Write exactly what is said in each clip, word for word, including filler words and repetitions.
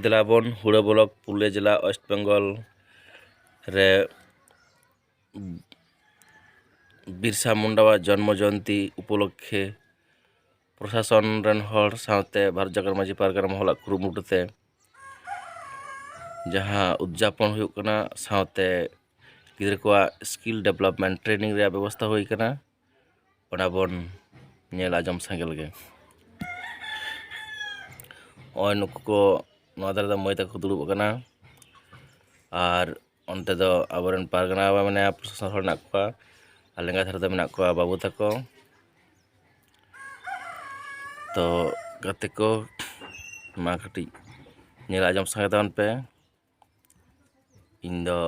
ᱫᱮᱞᱟᱵᱚᱱ ᱦᱩᱲᱟᱹ ᱵᱞᱚᱠ, ᱯᱩᱨᱩᱞᱤᱭᱟᱹ ᱡᱮᱞᱟ, ᱳᱭᱮᱥᱴ ᱵᱮᱝᱜᱚᱞ ᱨᱮ ᱵᱤᱨᱥᱟ ᱢᱩᱱᱰᱟᱣᱟᱜ ᱡᱚᱱᱢᱚ ᱡᱚᱭᱚᱱᱛᱤ ᱩᱯᱚᱞᱚᱠᱠᱷᱮ ᱯᱨᱚᱥᱟᱥᱚᱱ ᱨᱮᱱ ᱦᱚᱲ ᱥᱟᱶᱛᱮ ᱵᱷᱟᱨᱚᱛ ᱡᱟᱠᱟᱛ ᱢᱟᱹᱡᱷᱤ ᱯᱟᱨᱜᱟᱱᱟ ᱢᱚᱦᱚᱞᱟᱜ ᱠᱩᱨᱩᱢᱩᱴᱩ ᱛᱮ ᱡᱟᱦᱟᱸ ᱩᱫᱽᱡᱟᱯᱚᱱ ᱦᱩᱭᱩᱜ ᱠᱟᱱᱟ, ᱥᱟᱶᱛᱮ ᱜᱤᱫᱽᱨᱟᱹ ᱠᱚᱣᱟᱜ ᱥᱠᱤᱞ ᱰᱮᱵᱷᱞᱚᱯᱢᱮᱱᱴ ᱴᱨᱮᱱᱤᱝ ᱨᱮᱭᱟᱜ ᱵᱮᱵᱚᱥᱛᱷᱟ ᱦᱩᱭ ᱠᱟᱱᱟ, ᱚᱱᱟ ᱵᱚᱱ ᱧᱮᱞ ᱟᱸᱡᱚᱢ ᱥᱟᱸᱜᱮ ᱞᱮᱜᱮ᱾ ᱱᱚᱜᱼᱚᱭ ᱱᱩᱠᱩ ᱠᱚ ᱱᱚᱣᱟ ᱫᱷᱟᱨᱮ ᱫᱚ ᱢᱟᱹᱭ ᱛᱟᱠᱚ ᱠᱚ ᱫᱩᱲᱩᱵ ᱟᱠᱟᱱᱟ, ᱟᱨ ᱚᱱᱛᱮ ᱫᱚ ᱟᱵᱚᱨᱮᱱ ᱯᱟᱨᱜᱟᱱᱟ ᱵᱟᱵᱟ ᱢᱮᱱᱟᱭᱟ, ᱯᱨᱚᱥᱟᱥᱚᱱ ᱦᱚᱲ ᱢᱮᱱᱟᱜ ᱠᱚᱣᱟ, ᱟᱨ ᱞᱮᱸᱜᱟ ᱫᱷᱟᱨᱮ ᱫᱚ ᱢᱮᱱᱟᱜ ᱠᱚᱣᱟ ᱵᱟᱹᱵᱩ ᱛᱟᱠᱚ᱾ ᱛᱚ ᱜᱟᱛᱮ ᱠᱚ, ᱢᱟ ᱠᱟᱹᱴᱤᱡ ᱧᱮᱞ ᱟᱸᱡᱚᱢ ᱥᱟᱸᱜᱮ ᱛᱟᱵᱚᱱ ᱯᱮ᱾ ᱤᱧ ᱫᱚ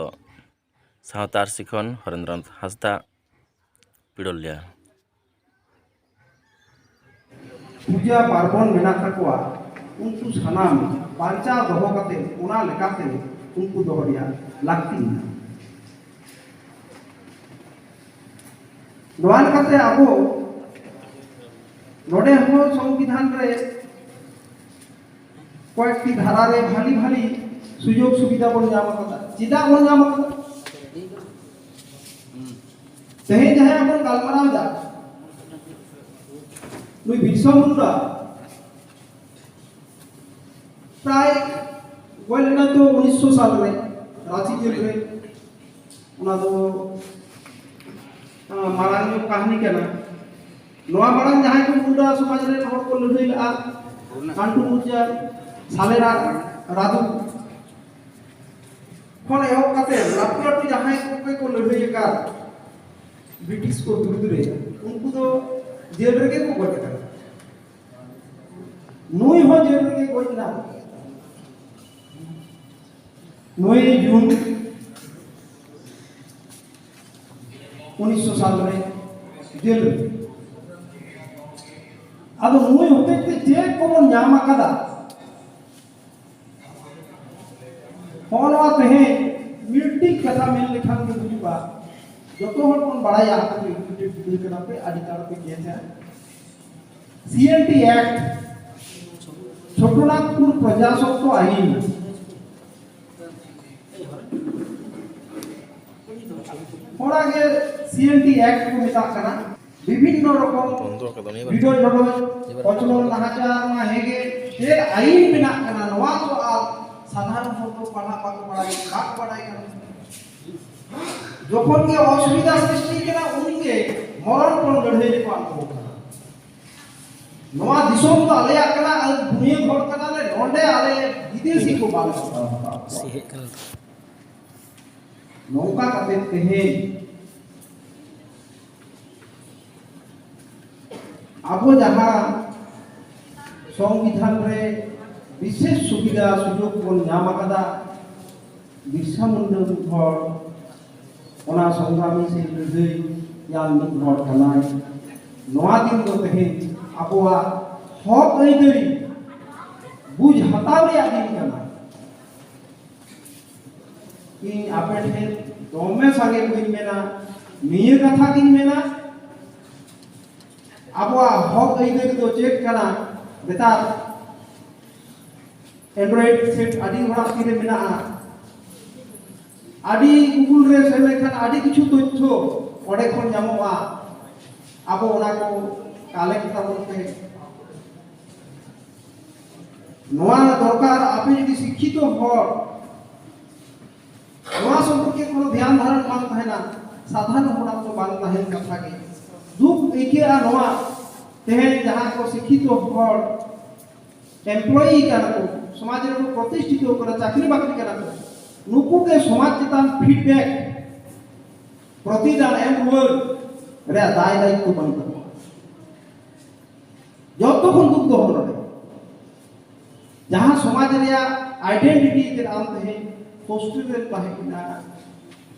ᱥᱟᱶᱛᱟ ᱟᱹᱨᱥᱤ ᱠᱷᱚᱱ ᱦᱚᱨᱮᱱᱫᱨᱚᱱᱟᱛᱷ ᱦᱟᱸᱥᱫᱟ, ᱯᱤᱲᱚᱞᱤᱭᱟ᱾ ᱯᱩᱡᱟᱹ ᱯᱟᱨᱵᱚᱱ ᱢᱮᱱᱟᱜ ᱛᱟᱠᱚᱣᱟ, ᱩᱱᱠᱩ ᱥᱟᱱᱟᱢ ᱵᱟᱧᱪᱟᱣ ᱫᱚᱦᱚ ᱠᱟᱛᱮ ᱚᱱᱟ ᱞᱮᱠᱟᱛᱮ ᱩᱱᱠᱩ ᱫᱚᱦᱚ ᱨᱮᱭᱟᱜ ᱞᱟᱹᱠᱛᱤ ᱢᱮᱱᱟᱜᱼᱟ᱾ ᱱᱚᱣᱟ ᱞᱮᱠᱟᱛᱮ ᱟᱵᱚ ᱱᱚᱰᱮ ᱦᱚᱸ ᱥᱚᱝᱵᱤᱫᱷᱟᱱ ᱨᱮ ᱠᱚᱭᱮᱠᱴᱤ ᱫᱷᱟᱨᱟ ᱨᱮ ᱵᱷᱟᱞᱤ ᱵᱷᱟᱞᱤ ᱥᱩᱡᱳᱜᱽ ᱥᱩᱵᱤᱫᱷᱟ ᱵᱚᱱ ᱧᱟᱢ ᱟᱠᱟᱫᱟ᱾ ᱪᱮᱫᱟᱜ ᱵᱚᱱ ᱧᱟᱢ ᱟᱠᱟᱫᱟ? ᱛᱮᱦᱮᱧ ᱡᱟᱦᱟᱸᱭ ᱵᱚᱱ ᱜᱟᱞᱢᱟᱨᱟᱣ ᱮᱫᱟ, ᱱᱩᱭ ᱵᱤᱨᱥᱟ ᱢᱩᱱᱰᱟ ᱯᱨᱟᱭ ᱜᱚᱡ ᱞᱮᱱᱟ ᱛᱚ ᱩᱱᱤᱥᱥᱚ ᱥᱟᱞ ᱨᱮ ᱨᱟᱸᱪᱤ ᱡᱮᱞ ᱨᱮ᱾ ᱚᱱᱟ ᱫᱚ, ᱟᱸ, ᱢᱟᱲᱟᱝ ᱧᱚᱜ ᱠᱟᱹᱦᱱᱤ ᱠᱟᱱᱟ᱾ ᱱᱚᱣᱟ ᱢᱟᱲᱟᱝ ᱡᱟᱦᱟᱸᱭ ᱠᱚ ᱢᱩᱱᱰᱟ ᱥᱚᱢᱟᱡᱽ ᱨᱮᱱ ᱦᱚᱲ ᱠᱚ ᱞᱟᱹᱲᱦᱟᱹᱭ ᱞᱟᱜᱼᱟ, ᱠᱟᱱᱴᱩ ᱢᱩᱨᱡᱟ, ᱥᱟᱞᱮᱨᱟ, ᱨᱟᱡᱩ ᱠᱷᱚᱱ ᱮᱦᱚᱵ ᱠᱟᱛᱮ ᱞᱟᱹᱴᱩ ᱞᱟᱹᱴᱩ ᱡᱟᱦᱟᱸᱭ ᱠᱚ ᱠᱚ ᱞᱟᱹᱲᱦᱟᱹᱭ ᱟᱠᱟᱫ ᱵᱨᱤᱴᱤᱥ ᱠᱚ ᱵᱤᱨᱩᱫᱽ ᱨᱮ, ᱩᱱᱠᱩ ᱫᱚ ᱡᱮᱞ ᱨᱮᱜᱮ ᱠᱚ ᱜᱚᱡ ᱟᱠᱟᱱᱟ᱾ ᱱᱩᱭ ᱦᱚᱸ ᱡᱮᱞ ᱨᱮᱜᱮ ᱜᱚᱡ ᱮᱱᱟ᱾ ᱱᱚᱭᱮ ᱡᱩᱱ ᱩᱱᱤᱥᱥᱚ ᱥᱟᱞ ᱨᱮ ᱡᱮᱞ ᱨᱮ᱾ ᱟᱫᱚ ᱱᱩᱭ ᱦᱚᱛᱮᱡ ᱛᱮ ᱪᱮᱫ ᱠᱚᱵᱚᱱ ᱧᱟᱢ ᱟᱠᱟᱫᱟ? ᱦᱚᱸᱜᱼᱚ ᱱᱚᱣᱟ ᱛᱮᱦᱮᱧ ᱢᱤᱫᱴᱤᱡ ᱠᱟᱛᱷᱟ ᱢᱮᱱ ᱞᱮᱠᱷᱟᱱ ᱜᱮ ᱵᱩᱡᱩᱜᱼᱟ, ᱡᱚᱛᱚ ᱦᱚᱲ ᱵᱚᱱ ᱵᱟᱲᱟᱭᱟ, ᱟᱯᱮ ᱫᱚ educated ᱜᱤᱫᱽᱨᱟᱹ ᱠᱟᱱᱟ ᱯᱮ, ᱟᱹᱰᱤ ᱪᱟᱬ ᱯᱮ ᱜᱮᱡᱟ᱾ ᱥᱤ ᱮᱱ ᱴᱤ Act ᱪᱷᱳᱴᱳᱱᱟᱜᱽᱯᱩᱨ ᱯᱨᱚᱡᱟᱥᱚᱛᱛᱚ ᱟᱭᱤᱱ, ᱚᱱᱟᱜᱮ ᱥᱤ ᱮᱱ ᱴᱤ ᱮᱠᱴ ᱠᱚ ᱢᱮᱛᱟᱜ ᱠᱟᱱᱟ᱾ ᱵᱤᱵᱷᱤᱱᱱᱚ ᱨᱚᱠᱚᱢ ᱵᱤᱰᱚᱡ ᱰᱚᱰᱚᱡ, ᱠᱚᱪᱞᱚᱱ ᱱᱟᱦᱟᱪᱟᱨ ᱢᱟ ᱦᱮᱸᱜᱮ, ᱪᱮᱫ ᱟᱭᱤᱱ ᱢᱮᱱᱟᱜ ᱠᱟᱱᱟ ᱱᱚᱣᱟ ᱠᱚ ᱟᱨ ᱥᱟᱫᱷᱟᱨᱚᱱ ᱦᱚᱲ ᱫᱚ ᱯᱟᱲᱦᱟᱜ ᱵᱟᱠᱚ ᱵᱟᱲᱟᱭ, ᱵᱟᱠᱚ ᱵᱟᱲᱟᱭ ᱠᱟᱱᱟ᱾ ᱡᱚᱠᱷᱚᱱ ᱜᱮ ᱚᱥᱩᱵᱤᱫᱷᱟ ᱥᱨᱤᱥᱴᱤ ᱠᱟᱱᱟ, ᱩᱱᱜᱮ ᱢᱚᱨᱚᱱ ᱯᱚᱨ ᱞᱟᱹᱲᱦᱟᱹᱭ ᱨᱮᱠᱚ ᱟᱬᱜᱚ ᱠᱟᱱᱟ᱾ ᱱᱚᱣᱟ ᱫᱤᱥᱚᱢ ᱫᱚ ᱟᱞᱮᱭᱟᱜ ᱠᱟᱱᱟ, ᱟᱨ ᱵᱷᱩᱢᱤᱭᱟᱹ ᱦᱚᱲ ᱠᱟᱱᱟᱞᱮ, ᱱᱚᱰᱮ ᱟᱞᱮ ᱵᱤᱫᱮᱥᱤ ᱠᱚ ᱵᱟᱞᱮ ᱦᱟᱛᱟᱣ ᱠᱚᱣᱟ᱾ ᱱᱚᱝᱠᱟ ᱠᱟᱛᱮ ᱛᱮᱦᱮᱧ ᱟᱵᱚ ᱡᱟᱦᱟᱸ ᱥᱚᱝᱵᱤᱫᱷᱟᱱ ᱨᱮ ᱵᱤᱥᱮᱥ ᱥᱩᱵᱤᱫᱷᱟ ᱥᱩᱡᱳᱜᱽ ᱵᱚᱱ ᱧᱟᱢ ᱟᱠᱟᱫᱟ, ᱵᱤᱨᱥᱟ ᱢᱩᱱᱰᱟ ᱢᱤᱫ ᱦᱚᱲ ᱚᱱᱟ ᱥᱚᱝᱜᱨᱟᱢᱤ ᱥᱮ ᱞᱟᱹᱲᱦᱟᱹᱭ ᱭᱟᱱ ᱢᱤᱫ ᱦᱚᱲ ᱠᱟᱱᱟᱭ᱾ ᱱᱚᱣᱟ ᱫᱤᱱ ᱫᱚ ᱛᱮᱦᱮᱧ ᱟᱵᱚᱣᱟᱜ ᱦᱚᱠ ᱟᱹᱭᱫᱟᱹᱨᱤ ᱵᱩᱡᱽ ᱦᱟᱛᱟᱣ ᱨᱮᱭᱟᱜ ᱫᱤᱱ ᱠᱟᱱᱟ᱾ ᱤᱧ ᱟᱯᱮ ᱴᱷᱮᱱ ᱫᱚᱢᱮ ᱥᱟᱸᱜᱮ ᱵᱟᱹᱧ ᱢᱮᱱᱟ, ᱱᱤᱭᱟᱹ ᱠᱟᱛᱷᱟ ᱜᱤᱧ ᱢᱮᱱᱟ, ᱟᱵᱚᱣᱟᱜ ᱦᱚᱠ ᱟᱹᱭᱫᱟᱹᱨᱤ ᱫᱚ ᱪᱮᱫ ᱠᱟᱱᱟ? ᱱᱮᱛᱟᱨ Android set ᱟᱹᱰᱤ ᱦᱚᱲᱟᱜ ᱛᱤᱨᱮ ᱢᱮᱱᱟᱜᱼᱟ᱾ ᱟᱹᱰᱤ Google ᱨᱮ ᱥᱮᱱ ᱞᱮᱱᱠᱷᱟᱱ ᱟᱹᱰᱤ ᱠᱤᱪᱷᱩ ᱛᱚᱛᱛᱷᱚ ᱚᱸᱰᱮ ᱠᱷᱚᱱ ᱧᱟᱢᱚᱜᱼᱟ᱾ ᱟᱵᱚ ᱚᱱᱟ ᱠᱚ collect ᱛᱟᱵᱚᱱ ᱯᱮ᱾ ᱱᱚᱣᱟ ᱫᱚᱨᱠᱟᱨ, ᱟᱯᱮ ᱡᱩᱫᱤ ᱥᱤᱠᱠᱷᱤᱛᱚ ᱦᱚᱲ ᱱᱚᱣᱟ ᱥᱚᱢᱯᱚᱨᱠᱮ ᱠᱳᱱᱳ ᱫᱷᱮᱭᱟᱱ ᱫᱷᱟᱨᱚᱱ ᱵᱟᱝ ᱛᱟᱦᱮᱱᱟ, ᱥᱟᱫᱷᱟᱨᱚᱱ ᱦᱚᱲᱟᱜ ᱫᱚ ᱵᱟᱝ ᱛᱟᱦᱮᱱ ᱠᱟᱛᱷᱟ ᱜᱮ᱾ ᱫᱩᱠ ᱟᱹᱭᱠᱟᱹᱜᱼᱟ ᱱᱚᱣᱟ, ᱛᱮᱦᱮᱧ ᱡᱟᱦᱟᱸ ᱠᱚ ᱥᱤᱠᱠᱷᱤᱛᱚ ᱦᱚᱲ employee ᱠᱟᱱᱟ ᱠᱚ, ᱥᱚᱢᱟᱡᱽ ᱨᱮᱠᱚ ᱯᱨᱚᱛᱤᱥᱴᱷᱤᱛᱚ ᱠᱟᱱᱟ, ᱪᱟᱹᱠᱨᱤ ᱵᱟᱹᱠᱨᱤ ᱠᱟᱱᱟ ᱠᱚ, ᱱᱩᱠᱩ ᱜᱮ ᱥᱚᱢᱟᱡᱽ ᱪᱮᱛᱟᱱ feedback, ᱯᱨᱚᱛᱤᱫᱟᱱ ᱮᱢ ᱨᱩᱣᱟᱹᱲ ᱨᱮᱭᱟᱜ ᱫᱟᱭ ᱫᱟᱭᱤᱛᱛᱚ ᱵᱟᱹᱱᱩᱜ ᱛᱟᱠᱚᱣᱟ᱾ ᱡᱚᱛᱚ ᱠᱷᱚᱱ ᱫᱩᱠ ᱫᱚ ᱱᱚᱰᱮ ᱡᱟᱦᱟᱸ ᱥᱚᱢᱟᱡᱽ ᱨᱮᱭᱟᱜ identity ᱛᱮ ᱟᱢ ᱛᱮᱦᱮᱧ hostel ᱨᱮᱢ ᱛᱟᱦᱮᱸ ᱠᱟᱱᱟ,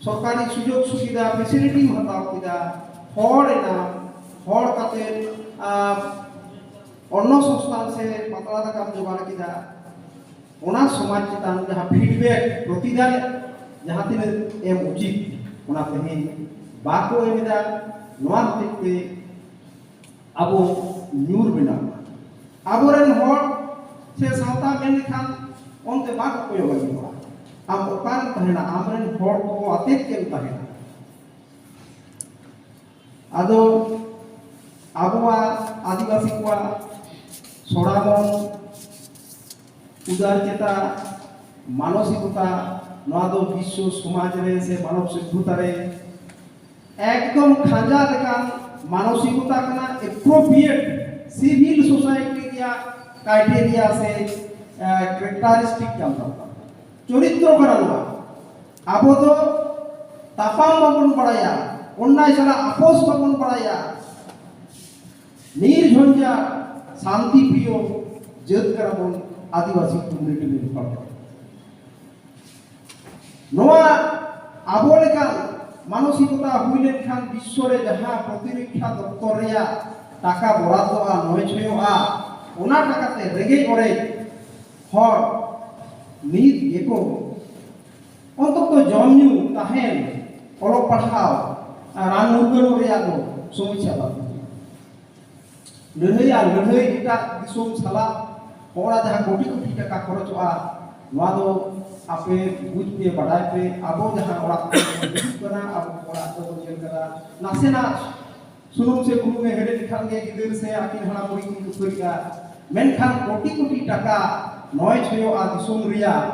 ᱥᱚᱨᱠᱟᱨᱤ ᱥᱩᱡᱳᱜᱽ ᱥᱩᱵᱤᱫᱷᱟ facility ᱮᱢ ᱦᱟᱛᱟᱣ ᱠᱮᱫᱟ, ᱦᱚᱲ ᱮᱱᱟᱢ, ᱦᱚᱲ ᱠᱟᱛᱮ ᱟᱢ ᱚᱱᱱᱚ ᱥᱚᱝᱥᱛᱷᱟᱱ ᱥᱮ ᱯᱟᱛᱲᱟ ᱫᱟᱠᱟᱢ ᱡᱚᱜᱟᱲ ᱠᱮᱫᱟ, ᱚᱱᱟ ᱥᱚᱢᱟᱡᱽ ᱪᱮᱛᱟᱱ ᱡᱟᱦᱟᱸ feedback, ᱯᱨᱚᱛᱤᱫᱟᱱ ᱡᱟᱦᱟᱸ ᱛᱤᱱᱟᱹᱜ ᱮᱢ ᱩᱪᱤᱛ, ᱚᱱᱟ ᱛᱮᱦᱮᱧ ᱵᱟᱠᱚ ᱮᱢ ᱮᱫᱟ᱾ ᱱᱚᱣᱟ ᱦᱚᱛᱮᱡ ᱛᱮ ᱟᱵᱚ ᱧᱩᱨ ᱢᱮᱱᱟᱜ ᱵᱚᱱᱟ᱾ ᱟᱵᱚᱨᱮᱱ ᱦᱚᱲ ᱥᱮ ᱥᱟᱶᱛᱟ ᱢᱮᱱ ᱞᱮᱠᱷᱟᱱ ᱚᱱᱛᱮ ᱵᱟᱠᱚ ᱠᱚᱭᱚᱜ ᱞᱟᱹᱜᱤᱫᱚᱜᱼᱟ᱾ ᱟᱢ ᱚᱠᱟᱨᱮᱢ ᱛᱟᱦᱮᱱᱟ, ᱟᱢᱨᱮᱱ ᱦᱚᱲ ᱠᱚ ᱟᱛᱮᱫ ᱜᱮᱢ ᱛᱟᱦᱮᱱᱟ᱾ ᱟᱫᱚ ᱟᱵᱚᱣᱟᱜ ᱟᱹᱫᱤᱵᱟᱹᱥᱤ ᱠᱚᱣᱟᱜ ᱥᱚᱲᱟᱢᱚᱱ, ᱩᱫᱟᱨ ᱪᱮᱛᱟ, ᱢᱟᱱᱚᱥᱤᱠᱚᱛᱟ, ᱱᱚᱣᱟ ᱫᱚ ᱵᱤᱥᱥᱚ ᱥᱚᱢᱟᱡᱽ ᱨᱮ ᱥᱮ ᱢᱟᱱᱚᱵ ᱥᱚᱵᱷᱚᱛᱟ ᱨᱮ ᱮᱠᱫᱚᱢ ᱠᱷᱟᱸᱡᱟ ᱞᱮᱠᱟᱱ ᱢᱟᱱᱚᱥᱤᱠᱚᱛᱟ ᱠᱟᱱᱟ, appropriate civil society ᱨᱮᱭᱟᱜ criteria ᱥᱮ, ᱮ, characteristic ᱠᱟᱱ ᱛᱟᱵᱚᱱᱟ, ᱪᱚᱨᱤᱛᱨᱚ ᱠᱟᱱᱟ ᱱᱚᱣᱟ᱾ ᱟᱵᱚ ᱫᱚ ᱛᱟᱯᱟᱢ ᱵᱟᱵᱚᱱ ᱵᱟᱲᱟᱭᱟ, ᱚᱱᱱᱟᱭ ᱥᱟᱞᱟᱜ ᱟᱯᱳᱥ ᱵᱟᱵᱚᱱ ᱵᱟᱲᱟᱭᱟ, ᱱᱤᱨᱡᱷᱚᱧᱡᱟ ᱥᱟᱱᱛᱤ ᱯᱨᱤᱭᱚ ᱡᱟᱹᱛ ᱠᱟᱱᱟ ᱵᱚᱱ ᱟᱹᱫᱤᱵᱟᱹᱥᱤ community ᱨᱮᱱ ᱦᱚᱲ ᱫᱚ᱾ ᱱᱚᱣᱟ ᱟᱵᱚ ᱞᱮᱠᱟᱱ ᱢᱟᱱᱚᱥᱤᱠᱚᱛᱟ ᱦᱩᱭ ᱞᱮᱱᱠᱷᱟᱱ ᱵᱤᱥᱥᱚ ᱨᱮ ᱡᱟᱦᱟᱸ ᱯᱨᱚᱛᱤᱨᱚᱠᱠᱷᱟ ᱫᱚᱯᱛᱚᱨ ᱨᱮᱭᱟᱜ ᱴᱟᱠᱟ ᱵᱚᱨᱟᱫᱚᱜᱼᱟ, ᱱᱚᱭ ᱪᱷᱚᱭᱚᱜᱼᱟ, ᱚᱱᱟ ᱴᱟᱠᱟᱛᱮ ᱨᱮᱸᱜᱮᱡ ᱚᱨᱮᱡ ᱦᱚᱲ ᱱᱤᱛ ᱜᱮᱠᱚ ᱚᱱᱛᱚᱛᱚ ᱡᱚᱢ ᱧᱩ, ᱛᱟᱦᱮᱱ, ᱚᱞᱚᱜ ᱯᱟᱲᱦᱟᱣ ᱟᱨ ᱨᱟᱱ ᱢᱩᱨᱜᱟᱹᱱ ᱨᱮᱭᱟᱜ ᱫᱚ ᱥᱚᱢᱚᱥᱥᱟ ᱵᱟᱝ ᱦᱩᱭᱩᱜᱼᱟ᱾ ᱞᱟᱹᱲᱦᱟᱹᱭ ᱟᱨ ᱞᱟᱹᱲᱦᱟᱹᱭ ᱮᱴᱟᱜ ᱫᱤᱥᱚᱢ ᱥᱟᱞᱟᱜ ᱦᱚᱲᱟᱜ ᱡᱟᱦᱟᱸ ᱠᱳᱴᱤ ᱠᱳᱴᱤ ᱴᱟᱠᱟ ᱠᱷᱚᱨᱚᱪᱚᱜᱼᱟ, ᱱᱚᱣᱟ ᱫᱚ ᱟᱯᱮ ᱵᱩᱡᱽ ᱯᱮ, ᱵᱟᱰᱟᱭ ᱯᱮ᱾ ᱟᱵᱚ ᱡᱟᱦᱟᱸ ᱚᱲᱟᱜ ᱠᱚ ᱦᱤᱡᱩᱜ ᱠᱟᱱᱟ, ᱟᱵᱚ ᱚᱲᱟᱜ ᱫᱚᱵᱚᱱ ᱧᱮᱞ ᱠᱟᱫᱟ, ᱱᱟᱥᱮᱱᱟᱜ ᱥᱩᱱᱩᱢ ᱥᱮ ᱵᱩᱞᱩᱝ ᱮ ᱦᱮᱰᱮᱡ ᱞᱮᱠᱷᱟᱱ ᱜᱮ ᱜᱤᱫᱟᱹᱨ ᱥᱮ ᱟᱹᱠᱤᱱ ᱦᱟᱲᱟᱢ ᱵᱩᱲᱦᱤ ᱠᱤᱱ ᱠᱷᱟᱹᱯᱟᱹᱨᱤᱜᱼᱟ᱾ ᱢᱮᱱᱠᱷᱟᱱ ᱠᱳᱴᱤ ᱠᱳᱴᱤ ᱴᱟᱠᱟ ᱱᱚᱭ ᱪᱷᱚᱭᱚᱜᱼᱟ ᱫᱤᱥᱚᱢ ᱨᱮᱭᱟᱜ,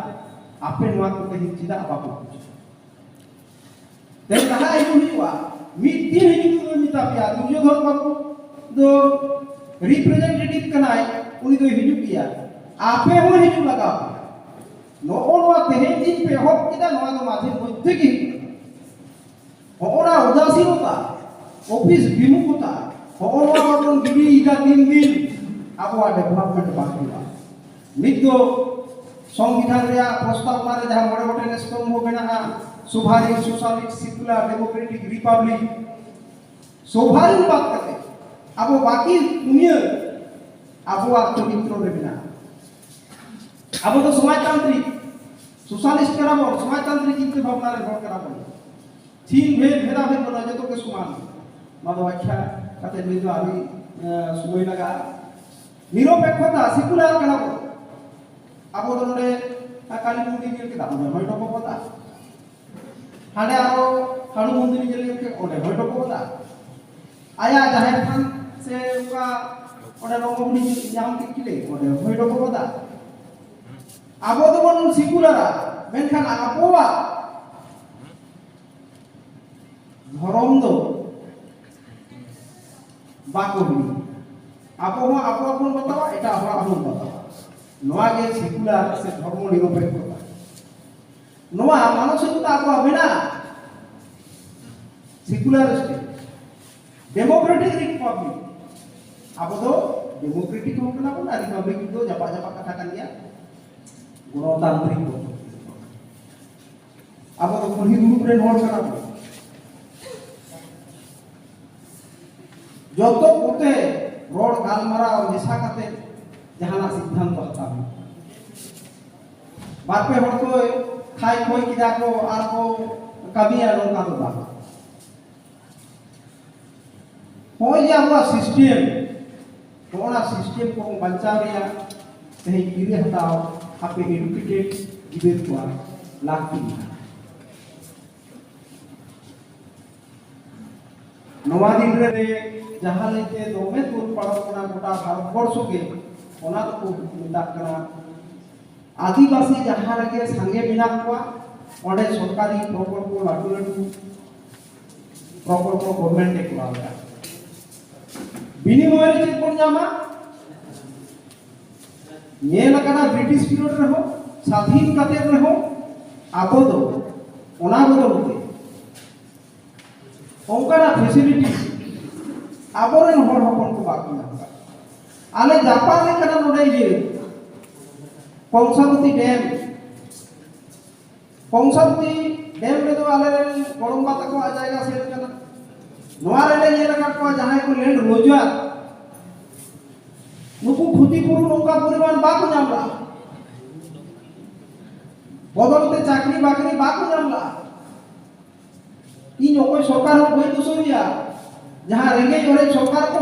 ᱟᱯᱮ ᱱᱚᱣᱟ ᱠᱚ ᱛᱮᱦᱮᱧ ᱪᱮᱫᱟᱜ ᱵᱟᱯᱮ ᱵᱩᱡᱷᱟᱹᱣᱟ? ᱛᱮᱦᱮᱧ ᱞᱟᱦᱟ ᱦᱤᱡᱩᱜ ᱦᱩᱭᱩᱜᱼᱟ, ᱢᱤᱫ ᱫᱤᱱ ᱦᱤᱡᱩᱜ ᱦᱩᱭᱩᱜᱼᱟ, ᱢᱮᱛᱟ ᱯᱮᱭᱟ, ᱫᱩᱨᱡᱳᱫᱷᱚᱱ ᱵᱟᱹᱵᱩ ᱫᱚ representative ᱠᱟᱱᱟᱭ, ᱩᱱᱤ ᱫᱚᱭ ᱦᱤᱡᱩᱜ ᱜᱮᱭᱟ, ᱟᱯᱮ ᱦᱚᱸ ᱦᱤᱡᱩᱜ ᱞᱟᱜᱟᱣ ᱯᱮᱭᱟ᱾ ᱱᱚᱜᱼᱚ ᱱᱚᱣᱟ ᱛᱮᱦᱮᱧ ᱫᱤᱱ ᱯᱮ ᱮᱦᱚᱵ ᱠᱮᱫᱟ, ᱱᱚᱣᱟ ᱫᱚ ᱢᱟᱡᱷᱮ ᱢᱚᱫᱽᱫᱷᱮ ᱜᱮ ᱦᱤᱡᱩᱜ ᱠᱟᱱᱟ᱾ ᱦᱚᱸᱜᱼᱚ ᱱᱟ ᱩᱫᱟᱥᱤᱱᱚᱛᱟ, ᱚᱯᱷᱤᱥ ᱵᱤᱢᱩᱠᱷᱚᱛᱟ, ᱦᱚᱸᱜᱼᱚ ᱱᱚᱣᱟ ᱵᱟᱵᱚᱱ ᱜᱤᱰᱤᱭᱮᱫᱟ ᱫᱤᱱ ᱫᱤᱱ, ᱟᱵᱚᱣᱟᱜ development ᱵᱟᱝ ᱦᱩᱭᱩᱜᱼᱟ᱾ ᱱᱤᱛ ᱫᱚ ᱥᱚᱝᱵᱤᱫᱷᱟᱱ ᱨᱮᱭᱟᱜ ᱯᱨᱚᱥᱛᱟᱵᱚᱱᱟ ᱨᱮ ᱡᱟᱦᱟᱸ ᱢᱚᱬᱮ ᱜᱚᱴᱮᱱ ᱥᱛᱚᱢᱵᱷᱚ ᱢᱮᱱᱟᱜᱼᱟ, sovereign, socialist, secular, democratic, republic, sovereign ᱵᱟᱫ ᱠᱟᱛᱮ ᱟᱵᱚ ᱵᱟᱹᱠᱤ ᱯᱩᱱᱭᱟᱹ ᱟᱵᱚᱣᱟᱜ ᱪᱚᱨᱤᱛᱨᱚ ᱨᱮ ᱢᱮᱱᱟᱜᱼᱟ᱾ ᱟᱵᱚ ᱫᱚ ᱥᱚᱢᱟᱡᱽᱛᱟᱱᱛᱨᱤᱠ, socialist ᱠᱟᱱᱟ ᱵᱚᱱ, ᱥᱚᱢᱟᱡᱽᱛᱟᱱᱛᱨᱤᱠ ᱪᱤᱱᱛᱟᱹ ᱵᱷᱟᱵᱽᱱᱟ ᱨᱮ ᱦᱚᱲ ᱠᱟᱱᱟ ᱵᱚᱱ᱾ ᱪᱷᱤᱱ ᱵᱷᱮᱫ ᱵᱷᱮᱫᱟ ᱵᱷᱮᱫ ᱵᱟᱹᱱᱩᱜᱼᱟ, ᱡᱚᱛᱚ ᱜᱮ ᱥᱚᱢᱟᱱ᱾ ᱱᱚᱣᱟ ᱫᱚ ᱵᱟᱠᱷᱭᱟ ᱠᱟᱛᱮ ᱞᱟᱹᱭ ᱫᱚ ᱟᱹᱰᱤ, ᱮ, ᱥᱚᱢᱚᱭ ᱞᱟᱜᱟᱜᱼᱟ᱾ ᱱᱤᱨᱚᱯᱮᱠᱠᱷᱚᱛᱟ, secular ᱠᱟᱱᱟ ᱵᱚᱱ, ᱟᱵᱚ ᱫᱚ ᱱᱚᱰᱮ ᱠᱟᱞᱤ ᱢᱚᱱᱫᱤᱨ ᱧᱮᱞ ᱠᱮᱫᱟ, ᱚᱸᱰᱮ ᱦᱚᱸᱭ ᱰᱚᱵᱚᱜ ᱠᱟᱫᱟ᱾ ᱦᱟᱸᱰᱮ ᱟᱨᱚ ᱦᱟᱹᱲᱩ ᱢᱚᱱᱫᱤᱨ ᱧᱮᱞ ᱧᱮᱞ ᱠᱮᱫ, ᱚᱸᱰᱮ ᱦᱚᱸᱭ ᱰᱚᱵᱚᱜ ᱠᱟᱫᱟ᱾ ᱟᱭᱟᱜ ᱡᱟᱦᱮᱨ ᱛᱷᱟᱱ ᱥᱮ ᱚᱱᱠᱟ ᱚᱸᱰᱮ ᱨᱚᱝᱜᱚ ᱵᱚᱞᱤ ᱧᱟᱢ ᱠᱮᱫ ᱠᱤᱱᱟᱹ, ᱚᱸᱰᱮ ᱦᱚᱸᱭ ᱰᱚᱵᱚᱜ ᱠᱟᱫᱟ᱾ ᱟᱵᱚ ᱫᱚᱵᱚᱱ ᱥᱤᱠᱩᱞᱟᱨᱟ, ᱢᱮᱱᱠᱷᱟᱱ ᱟᱵᱚᱣᱟᱜ ᱫᱷᱚᱨᱚᱢ ᱫᱚ ᱵᱟᱠᱚ ᱦᱤᱲᱤᱧᱟ᱾ ᱟᱵᱚ ᱦᱚᱸ ᱟᱵᱚᱣᱟᱜ ᱵᱚᱱ ᱵᱟᱛᱟᱣᱟ, ᱮᱴᱟᱜ ᱦᱚᱲᱟᱜ ᱦᱚᱸ ᱵᱚᱱ ᱵᱟᱛᱟᱣᱟ᱾ ᱱᱚᱣᱟ ᱜᱮ ᱥᱤᱠᱩᱞᱟᱨ ᱥᱮ ᱫᱷᱚᱨᱢᱚ ᱱᱤᱨᱚᱯᱮᱠᱠᱷᱚᱛᱟ᱾ ᱱᱚᱣᱟ ᱢᱟᱱᱚᱥᱤᱠᱚᱛᱟ ᱟᱵᱚᱣᱟᱜ ᱢᱮᱱᱟᱜᱼᱟ᱾ ᱥᱤᱠᱩᱞᱟᱨ ᱥᱴᱮᱴ, ᱰᱮᱢᱳᱠᱨᱮᱴᱤᱠ ᱨᱤᱯᱟᱵᱽᱞᱤᱠ, ᱟᱵᱚ ᱫᱚ ᱰᱮᱢᱳᱠᱨᱮᱴᱤᱠ ᱦᱚᱸ ᱠᱟᱱᱟ ᱵᱚᱱ ᱟᱨ ᱨᱤᱯᱟᱵᱽᱞᱤᱠ ᱫᱚ ᱡᱟᱯᱟᱜ ᱡᱟᱯᱟᱜ ᱠᱟᱛᱷᱟ ᱠᱟᱱ ᱜᱮᱭᱟ᱾ ᱜᱚᱱᱚᱛᱟᱱᱛᱨᱤᱠ ᱯᱚᱫᱽᱫᱷᱚᱛᱤ᱾ ᱟᱵᱚ ᱫᱚ ᱠᱩᱞᱦᱤ ᱫᱩᱲᱩᱵ ᱨᱮᱱ ᱦᱚᱲ ᱠᱟᱱᱟ ᱵᱚᱱ᱾ ᱡᱚᱛᱚ ᱠᱚᱛᱮ ᱨᱚᱲ ᱜᱟᱞᱢᱟᱨᱟᱣ ᱢᱮᱥᱟ ᱠᱟᱛᱮ ᱡᱟᱦᱟᱱᱟᱜ ᱥᱤᱫᱽᱫᱷᱟᱱᱛᱚ ᱦᱟᱛᱟᱣ ᱦᱩᱭᱩᱜᱼᱟ᱾ ᱵᱟᱨ ᱯᱮ ᱦᱚᱲ ᱠᱚ ᱠᱷᱟᱭ ᱠᱷᱚᱭ ᱠᱮᱫᱟ ᱠᱚ ᱟᱨ ᱠᱚ ᱠᱟᱹᱢᱤᱭᱟ, ᱱᱚᱝᱠᱟ ᱫᱚ ᱵᱟᱝ᱾ ᱱᱚᱜᱼᱚᱭ ᱡᱮ ᱟᱵᱚᱣᱟᱜ ᱥᱤᱥᱴᱮᱢ, ᱱᱚᱜᱼᱚᱱᱟ ᱥᱤᱥᱴᱮᱢ ᱠᱚ ᱵᱟᱧᱪᱟᱣ ᱨᱮᱭᱟᱜ ᱛᱮᱦᱮᱧ ᱠᱤᱨᱟᱹ ᱦᱟᱛᱟᱣ ᱟᱯᱮ ᱮᱰᱩᱠᱮᱴᱮᱰ ᱜᱤᱫᱟᱹᱨ ᱠᱚᱣᱟᱜ ᱞᱟᱹᱠᱛᱤ ᱢᱮᱱᱟᱜᱼᱟ᱾ ᱱᱚᱣᱟ ᱫᱤᱱ ᱨᱮ ᱡᱟᱦᱟᱸ ᱞᱟᱹᱭᱛᱮ ᱫᱚᱢᱮ ᱛᱩᱫ ᱯᱟᱲᱟᱣ ᱠᱟᱱᱟ ᱜᱚᱴᱟ ᱵᱷᱟᱨᱚᱛ ᱵᱚᱨᱥᱚ ᱜᱮ, ᱚᱱᱟ ᱫᱚᱠᱚ ᱢᱮᱛᱟᱜ ᱠᱟᱱᱟ ᱟᱹᱫᱤᱵᱟᱹᱥᱤ ᱡᱟᱦᱟᱸ ᱨᱮᱜᱮ ᱥᱟᱸᱜᱮ ᱢᱮᱱᱟᱜ ᱠᱚᱣᱟ, ᱚᱸᱰᱮ ᱥᱚᱨᱠᱟᱨᱤ ᱯᱨᱚᱠᱚᱞᱯᱚ, ᱞᱟᱹᱴᱩ ᱞᱟᱹᱴᱩ ᱯᱨᱚᱠᱚᱞᱯᱚ ᱜᱚᱵᱷᱚᱨᱱᱢᱮᱱᱴ ᱮ ᱠᱚᱨᱟᱣ ᱮᱫᱟ᱾ ᱵᱤᱱᱤᱢᱚᱭ ᱨᱮ ᱪᱮᱫ ᱵᱚᱱ ᱧᱟᱢᱟ? ᱧᱮᱞ ᱟᱠᱟᱱᱟ ᱵᱨᱤᱴᱤᱥ ᱯᱤᱨᱤᱭᱚᱰ ᱨᱮᱦᱚᱸ, ᱥᱟᱫᱷᱤᱱ ᱠᱟᱛᱮ ᱨᱮᱦᱚᱸ ᱟᱵᱚ ᱫᱚ ᱚᱱᱟ ᱵᱚᱫᱚᱞ ᱛᱮ ᱚᱱᱠᱟᱱᱟᱜ ᱯᱷᱮᱥᱤᱞᱤᱴᱤ ᱟᱵᱚᱨᱮᱱ ᱦᱚᱲ ᱦᱚᱯᱚᱱ ᱠᱚ ᱵᱟᱠᱚ ᱧᱟᱢ ᱟᱠᱟᱫ᱾ ᱟᱞᱮ ᱡᱟᱯᱟᱜ ᱨᱮ ᱠᱟᱱᱟ ᱱᱚᱰᱮ ᱤᱭᱟᱹ, ᱠᱚᱝᱥᱟᱵᱚᱛᱤ ᱰᱮᱢ᱾ ᱠᱚᱝᱥᱟᱵᱚᱛᱤ ᱰᱮᱢ ᱨᱮᱫᱚ ᱟᱞᱮᱨᱮᱱ ᱜᱚᱲᱚᱢᱵᱟ ᱛᱟᱠᱚᱣᱟᱜ ᱡᱟᱭᱜᱟ ᱥᱮᱴ ᱠᱟᱱᱟ᱾ ᱱᱚᱣᱟ ᱨᱮᱞᱮ ᱧᱮᱞ ᱟᱠᱟᱫ ᱠᱚᱣᱟ ᱡᱟᱦᱟᱸᱭ ᱠᱚ ᱞᱮᱱᱰ ᱨᱳᱡᱽᱜᱟᱨ, ᱱᱩᱠᱩ ᱠᱷᱚᱛᱤᱯᱩᱨᱚᱱ ᱚᱱᱠᱟ ᱯᱚᱨᱤᱢᱟᱱ ᱵᱟᱠᱚ ᱧᱟᱢ ᱞᱟᱜᱼᱟ᱾ ᱵᱚᱫᱚᱞ ᱛᱮ ᱪᱟᱹᱠᱨᱤ ᱵᱟᱹᱠᱨᱤ ᱵᱟᱠᱚ ᱧᱟᱢ ᱞᱟᱜᱼᱟ᱾ ᱤᱧ ᱚᱠᱚᱭ ᱥᱚᱨᱠᱟᱨ ᱦᱚᱸ ᱵᱟᱹᱧ ᱫᱳᱥᱳᱭᱟ, ᱡᱟᱦᱟᱸ ᱨᱮᱸᱜᱮᱡ ᱚᱨᱮᱡ ᱥᱚᱨᱠᱟᱨ ᱠᱚ